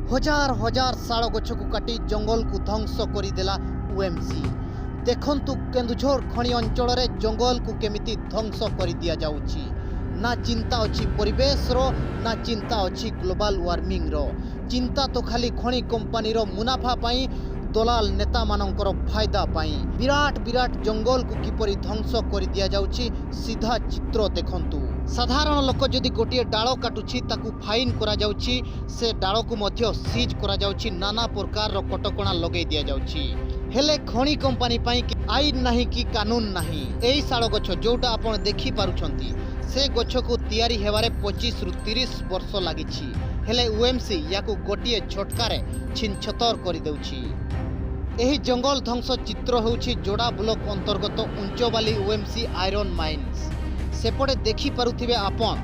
ହଜାର ହଜାର ଶାଳ ଗଛକୁ କାଟି ଜଙ୍ଗଲକୁ ଧ୍ୱଂସ କରିଦେଲା ଓଏମ୍ସି। ଦେଖନ୍ତୁ, କେନ୍ଦୁଝର ଖଣି ଅଞ୍ଚଳରେ ଜଙ୍ଗଲକୁ କେମିତି ଧ୍ୱଂସ କରିଦିଆଯାଉଛି। ନା ଚିନ୍ତା ଅଛି ପରିବେଶର, ନା ଚିନ୍ତା ଅଛି ଗ୍ଲୋବାଲ ୱାର୍ମିଂର। ଚିନ୍ତା ତ ଖାଲି ଖଣି କମ୍ପାନୀର ମୁନାଫା ପାଇଁ, ଦଲାଲ ନେତାମାନଙ୍କର ଫାଇଦା ପାଇଁ। ବିରାଟ ବିରାଟ ଜଙ୍ଗଲକୁ କିପରି ଧ୍ୱଂସ କରିଦିଆଯାଉଛି, ସିଧା ଚିତ୍ର ଦେଖନ୍ତୁ। ସାଧାରଣ ଲୋକ ଯଦି ଗୋଟିଏ ଡାଳ କାଟୁଛି, ତାକୁ ଫାଇନ୍ କରାଯାଉଛି, ସେ ଡାଳକୁ ମଧ୍ୟ ସିଜ୍ କରାଯାଉଛି, ନାନା ପ୍ରକାରର କଟକଣା ଲଗାଇ ଦିଆଯାଉଛି। ହେଲେ ଖଣି କମ୍ପାନୀ ପାଇଁ ଆଇନ ନାହିଁ କି କାନୁନ ନାହିଁ। ଏଇ ଶାଳ ଗଛ ଯୋଉଟା ଆପଣ ଦେଖିପାରୁଛନ୍ତି, ସେ ଗଛକୁ ତିଆରି ହେବାରେ 25ରୁ 30 ବର୍ଷ ଲାଗିଛି। ହେଲେ ଓଏମ୍ସି ୟାକୁ ଗୋଟିଏ ଝଟକାରେ ଛିନଛତର କରିଦେଉଛି। ଏହି ଜଙ୍ଗଲ ଧ୍ୱଂସ ଚିତ୍ର ହେଉଛି ଯୋଡ଼ା ବ୍ଲକ ଅନ୍ତର୍ଗତ ଉଞ୍ଚବାଲି ଓଏମ୍ସି ଆଇରନ୍ ମାଇନ୍ସ। ସେପଟେ ଦେଖିପାରୁଥିବେ ଆପଣ,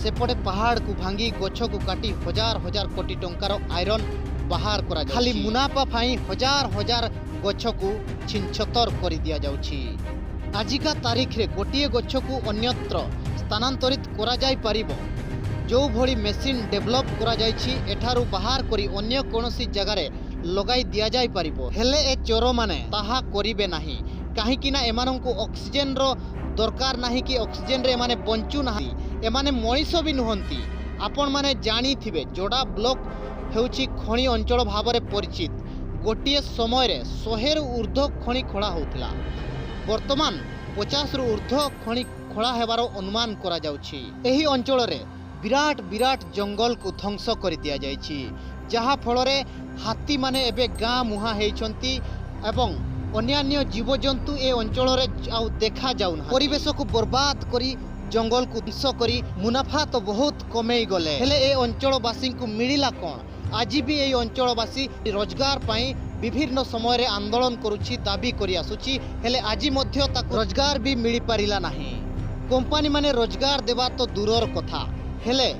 ସେପଟେ ପାହାଡ଼କୁ ଭାଙ୍ଗି, ଗଛକୁ କାଟି ହଜାର ହଜାର କୋଟି ଟଙ୍କାର ଆଇରନ୍ ବାହାର କରାଯାଉଛି। ଖାଲି ମୁନାଫା ପାଇଁ ହଜାର ହଜାର ଗଛକୁ ଛିନଛତର କରିଦିଆଯାଉଛି। ଆଜିକା ତାରିଖରେ ଗୋଟିଏ ଗଛକୁ ଅନ୍ୟତ୍ର ସ୍ଥାନାନ୍ତରିତ କରାଯାଇପାରିବ। ଯେଉଁଭଳି ମେସିନ୍ ଡେଭଲପ୍ କରାଯାଇଛି, ଏଠାରୁ ବାହାର କରି ଅନ୍ୟ କୌଣସି ଜାଗାରେ ଲଗାଇ ଦିଆଯାଇପାରିବ। ହେଲେ ଏ ଚୋରମାନେ ତାହା କରିବେ ନାହିଁ, କାହିଁକି ନା ଏମାନଙ୍କୁ ଅକ୍ସିଜେନର ଦରକାର ନାହିଁ କି ଅକ୍ସିଜେନରେ ଏମାନେ ବଞ୍ଚୁନାହାନ୍ତି। ଏମାନେ ମଣିଷ ବି ନୁହନ୍ତି। ଆପଣମାନେ ଜାଣିଥିବେ, ଯୋଡ଼ା ବ୍ଲକ ହେଉଛି ଖଣି ଅଞ୍ଚଳ ଭାବରେ ପରିଚିତ। ଗୋଟିଏ ସମୟରେ 100ରୁ ଉର୍ଦ୍ଧ୍ୱ ଖଣି ଖୋଳା ହେଉଥିଲା। ବର୍ତ୍ତମାନ 50ରୁ ଉର୍ଦ୍ଧ୍ୱ ଖଣି ଖୋଳା ହେବାର ଅନୁମାନ କରାଯାଉଛି। ଏହି ଅଞ୍ଚଳରେ ବିରାଟ ବିରାଟ ଜଙ୍ଗଲକୁ ଧ୍ୱଂସ କରିଦିଆଯାଇଛି, ଯାହାଫଳରେ ହାତୀମାନେ ଏବେ ଗାଁ ମୁହାଁ ହେଇଛନ୍ତି ଏବଂ ଅନ୍ୟାନ୍ୟ ଜୀବଜନ୍ତୁ ଏ ଅଞ୍ଚଳରେ ଆଉ ଦେଖାଯାଉନାହାନ୍ତି। ପରିବେଶକୁ ବର୍ବାଦ କରି, ଜଙ୍ଗଲକୁ ଧ୍ୱଂସ କରି ମୁନାଫା ତ ବହୁତ କମେଇ ଗଲେ, ହେଲେ ଏ ଅଞ୍ଚଳବାସୀଙ୍କୁ ମିଳିଲା କ'ଣ? ଆଜି ବି ଏଇ ଅଞ୍ଚଳବାସୀ ରୋଜଗାର ପାଇଁ ବିଭିନ୍ନ ସମୟରେ ଆନ୍ଦୋଳନ କରୁଛି, ଦାବି କରି ଆସୁଛି। ହେଲେ ଆଜି ମଧ୍ୟ ତାକୁ ରୋଜଗାର ବି ମିଳିପାରିଲା ନାହିଁ। କମ୍ପାନୀମାନେ ରୋଜଗାର ଦେବା ତ ଦୂରର କଥା, ହେଲେ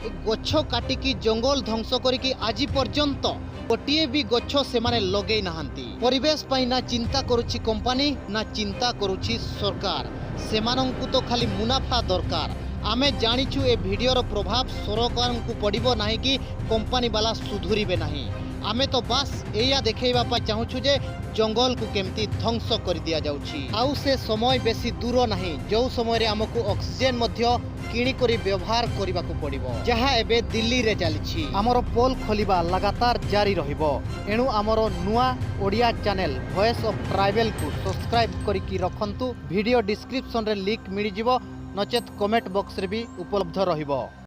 ଏ ଗଛ କାଟିକି, ଜଙ୍ଗଲ ଧ୍ୱଂସ କରିକି ଆଜି ପର୍ଯ୍ୟନ୍ତ ଗୋଟିଏ ବି ଗଛ ସେମାନେ ଲଗେଇ ନାହାନ୍ତି। ପରିବେଶ ପାଇଁ ନା ଚିନ୍ତା କରୁଛି କମ୍ପାନୀ, ନା ଚିନ୍ତା କରୁଛି ସରକାର। ସେମାନଙ୍କୁ ତ ଖାଲି ମୁନାଫା ଦରକାର। ଆମେ ଜାଣିଛୁ, ଏ ଭିଡ଼ିଓର ପ୍ରଭାବ ସରକାରଙ୍କୁ ପଡ଼ିବ ନାହିଁ କି କମ୍ପାନୀ ବାଲା ସୁଧୁରିବେ ନାହିଁ। ଆମେ ତ ବାସ୍ ଏଇଆ ଦେଖେଇବା ପାଇଁ ଚାହୁଁଛୁ ଯେ ଜଙ୍ଗଲକୁ କେମିତି ଧ୍ୱଂସ କରିଦିଆଯାଉଛି। ଆଉ ସେ ସମୟ ବେଶୀ ଦୂର ନାହିଁ, ଯେଉଁ ସମୟରେ ଆମକୁ ଅକ୍ସିଜେନ୍ ମଧ୍ୟ କିଣିକରି ବ୍ୟବହାର କରିବାକୁ ପଡ଼ିବ, ଯାହା ଏବେ ଦିଲ୍ଲୀରେ ଚାଲିଛି। ଆମର ପୋଲ୍ ଖୋଲିବା ଲଗାତାର ଜାରି ରହିବ। ଏଣୁ ଆମର ନୂଆ ଓଡ଼ିଆ ଚ୍ୟାନେଲ ଭଏସ୍ ଅଫ୍ ଟ୍ରାଇବେଲକୁ ସବସ୍କ୍ରାଇବ୍ କରିକି ରଖନ୍ତୁ। ଭିଡ଼ିଓ ଡିସ୍କ୍ରିପସନରେ ଲିଙ୍କ୍ ମିଳିଯିବ, ନଚେତ୍ କମେଣ୍ଟ ବକ୍ସରେ ବି ଉପଲବ୍ଧ ରହିବ।